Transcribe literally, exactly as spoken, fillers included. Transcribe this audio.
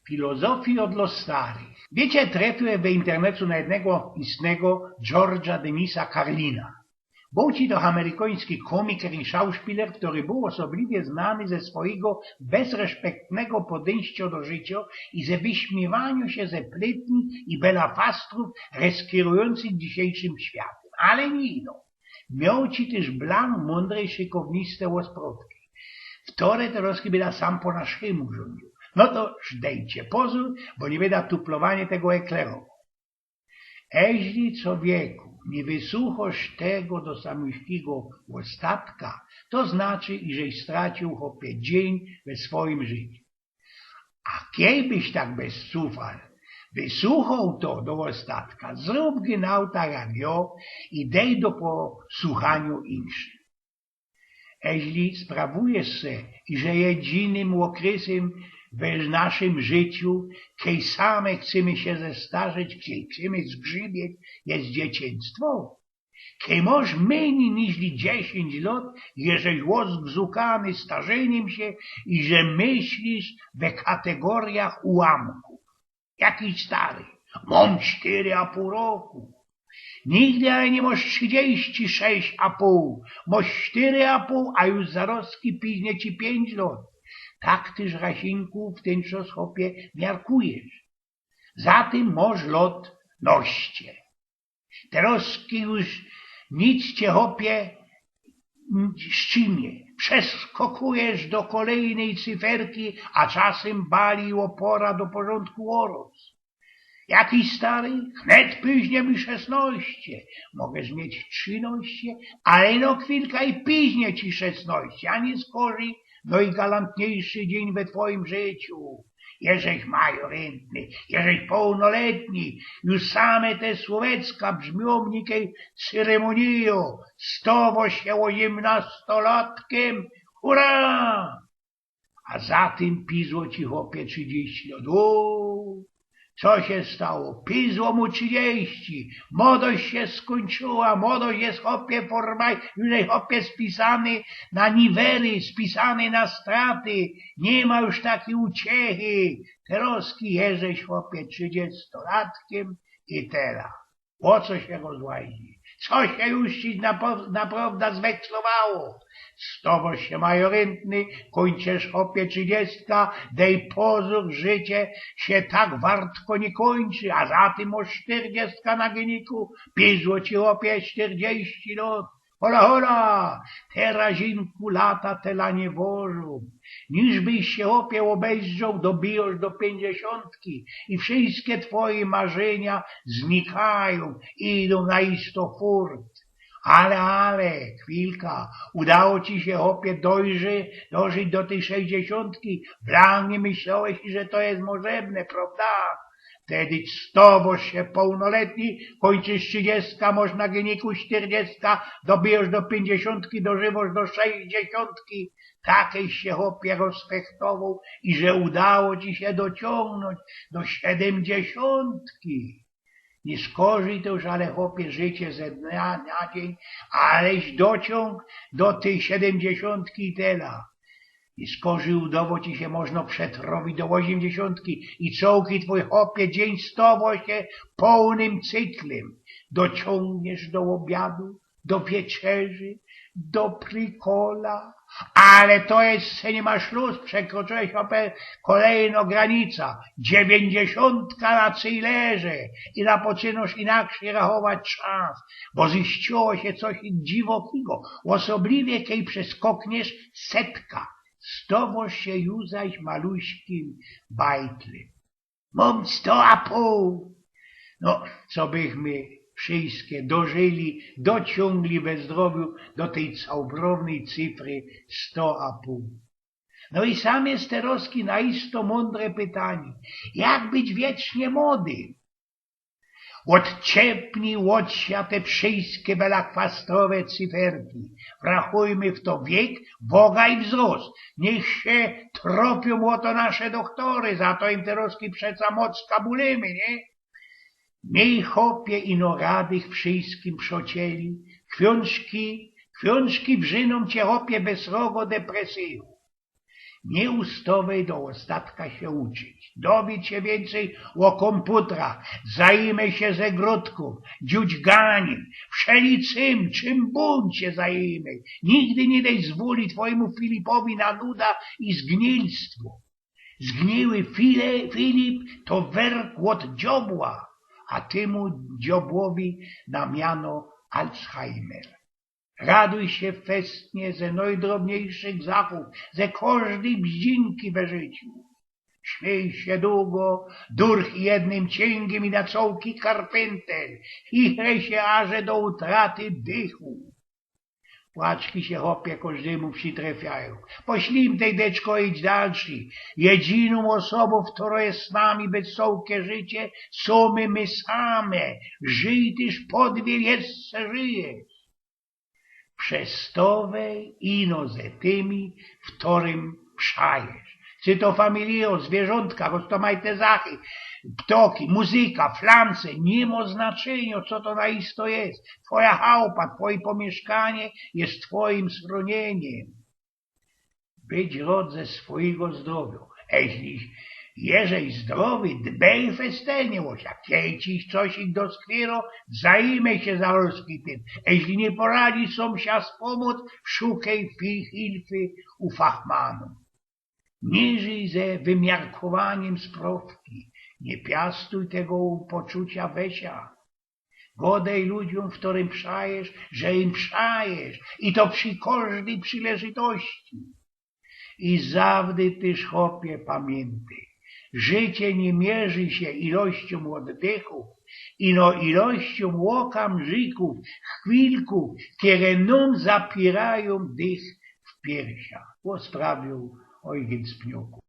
Filozofijŏ dlŏ starych. Wiycie, trefiōł we internecu na jednego istnego George'a Denisa Carlina. Bōł ci to amerykański kōmiker i szauspiler, kery bōł ôsobliwie znany ze swojigo bezreszpektnego podyńściŏ do życiŏ i ze wyśmiywaniŏ sie ze plytni i belafastrōw reskirujōncych dzisiejszym światym. Ale niy ino. Mioł ci tyż blang mōndrej szykownyjste ôsprōdki. Wtore terŏzki byda sam po naszemu rzōndziōł. No to dejcie pozōr, bo niy byda tuplowanie tego eklerowoł. Eźli, czowieku, niy wysuchŏsz tego do samyjskigo ôstatka, to znaczy, iżeś straciōł, chopie, dziyń we swojim życiu. A kejbyś tak bez cufal wysuchoł to do ôstatka, zrōb genau tak jak jŏ i dej do posuchaniŏ inszych. Eźli sprawujesz se, iże jedzinym ôkrysym we naszym życiu, kej same chcymy sie zestarzeć, kej chcymy zgrzybieć, je dzieciństwo, kej mŏsz mynij niźli dziesiyńć lŏt, jeżeś ôzgzukany starzynym sie i że myślisz we kategoryjach ułamku. Jakiś stary. Mōm sztyry a pōł roku. Nigdy ale niy mŏsz trzidziści sześć a pōł. Mŏsz sztyry a pōł, a już zarŏzki piźnie ci piyńć lŏt. Tak tyż, Rasinku, w tyn czas, chopie, miarkujesz. Za tym mŏsz lŏt noście. Terŏzki już nic cie, chopie, ścimie. Przeskokujesz do kolejnyj cyferki, a czasym bali ô pora do porzōndku ôrŏs. Jakiś stary, wnet piźnie mi szesnŏście. Możesz mieć trzynŏście, ale no chwilka i piźnie ci szesnŏście, a niy skorzij, no i galantniyjszy dziyń we twojim życiu. Jeżeś majorynty, jeżeś połnoletni, już same te słōwecka brzmiōm nikej ceremonijŏ, stŏwŏsz sie ôziymnŏstolatkiym, hura! A za tym pizło ci, chopie, trzidziści lŏt. Ô, co sie stało? Pizło mu trzidziści. Młodość sie skōńczyła, młodość je, chopie, forma-, już je, chopie, spisany na niwery, spisany na straty. Niy ma już takij uciechy. Terŏzki jeżeś, chopie, trzidziestolatkym i tela. Ô co sie rozłazi? Co sie już ci napo-, naprŏwda zwekslowało? Stŏwŏsz sie majorynty, kōńczysz, chopie, trzidziestka, dej pozōr, życie sie tak wartko niy kōńczy, a za tym ôż sztyrdziestka na gyniku, pizło ci, chopie, sztyrdziści lŏt. Hola, hola, te, Rasinku, lata tela niy wożōm. Niżbyś sie, chopie, ôbezdrzoł, dobijŏsz do piyńćdziesiōntki i wszyjske twoje marzynia znikajōm, idōm na isto furt. Ale, ale, chwilka, udało ci sie, chopie, dojrze-, dożyć do tyj sześćdziesiōntki, blang niy myślołeś, iże to je możebne, prŏwda? Wtedy stŏwŏsz sie połnoletni, kōńczysz trzidziestka, mŏsz na gyniku sztyrdziestka, dobijŏsz do piyńćdziesiōntki, dożywŏsz do sześćdziesiōntki. Takeś sie, chopie, rozfechtowoł, iże udało ci sie dociōngnōńć do siedymdziesiōntki. Niy skorzij to już, ale, chopie, życie ze dnia na dziyń, aleś dociōng do tyj siedymdziesiōntki i tela. Niy skorzij udało ci sie, możno przetrŏwić do ôziymdziesiōntki i cołki twōj, chopie, dziyń stŏwŏ sie połnym cyklym. Dociōngniesz do ôbiadu, do wieczerzy, do prikola. Ale to jeszcze niy ma szlus, przekroczyłeś, chopie, kolejnõ granica. Dziewiyńćdziesiōntka na cyjlerze i zapoczynŏsz inakszyj rachować czas, bo zyściło sie coś dziwokigo, ôsobliwie kej przeskokniesz setka. Stŏwŏsz sie już zaś maluśkim bajtlym. Mōm sto a pōł. No, co bychmy wszyjske dożyli, dociōngli we zdrowiu do tyj całbrownyj cyfry sto a pōł. No i sam je terŏzki na isto mōndre pytanie. Jak być wiecznie młodym? Ôdciepnij ôd sia te wszyjske belakwastrowe cyferki. Wrachujmy w to wiek, woga i wzrŏst. Niych sie tropiōm ô to nasze dochtory, za to im terŏzki przeca mocka bulimy, niy? Miej, chopie, ino radych wszyjskim przocieli, kwiōnżki, kwiōnżki wrzynōm cie, chopie, bez srogo depresyjōm. Niy ustawej do ôstatka sie uczyć. Dowiydź sie wiyncyj ô kōmputrach, zajmij sie zegrōdkōm, dziudźganiym, wszelicym, czym bōnd sie zajmij. Nigdy niy dej zwoli twojymu Filipowi na nuda i zgnilstwo. Zgniły File-, Filip to werk ôd dziobła, a tymu dziobłowi na miano Alzheimer. Raduj sie festnie ze nojdrobniyjszych zachōw, ze kożdyj bździnki we życiu. Śmiyj sie dugo, durch jednym ciyngiym i na cołki karpyntel, chichrej sie aże do utraty dychu. Płaczki sie, chopie, kożdymu wsi trefiajōm. Poślimtej, deczko, idź dalszy. Jedzinōm ôsobōm, chtōro je z nami bez cołke życie, sōmy my same. Żyj, tyż podwiel jeszcze żyjesz. Przestowej ino ze tymi, chtōrym przajesz. Czy to familijo, zwiyrzōntka, roztōmajte zachy, ptoki, muzyka, flance, niy mo znaczyniŏ, co to na isto je. Twoja chałupa, twoje pōmiyszkanie je twojim schrōniyniym. Być rod ze swojigo zdrowiŏ. Jeźli jeżeś zdrowy, dbej festelnie ô sia. Kej ci coś ich doskwiero, zajmij sie zarozki tym. Jeźli niy poradzisz sōm sia spōmōc, szukej fi-, hilfy u fachmanōw. Niy żyj ze wymiarkowaniym sprowki, niy piastuj tego poczuciŏ we sia. Godej ludziōm, chtōrym przajesz, że im przajesz, i to przi kożdyj przileżytości. I zawdy tyż, chopie, pamiyntej: życie niy mierzi sie ilościōm ôddychōw, ino ilościōm ôkamżikōw, chwilkōw, kere nōm zapiyrają dych w piersiach. Ôsprawiōł ôjgyn z Pnioku.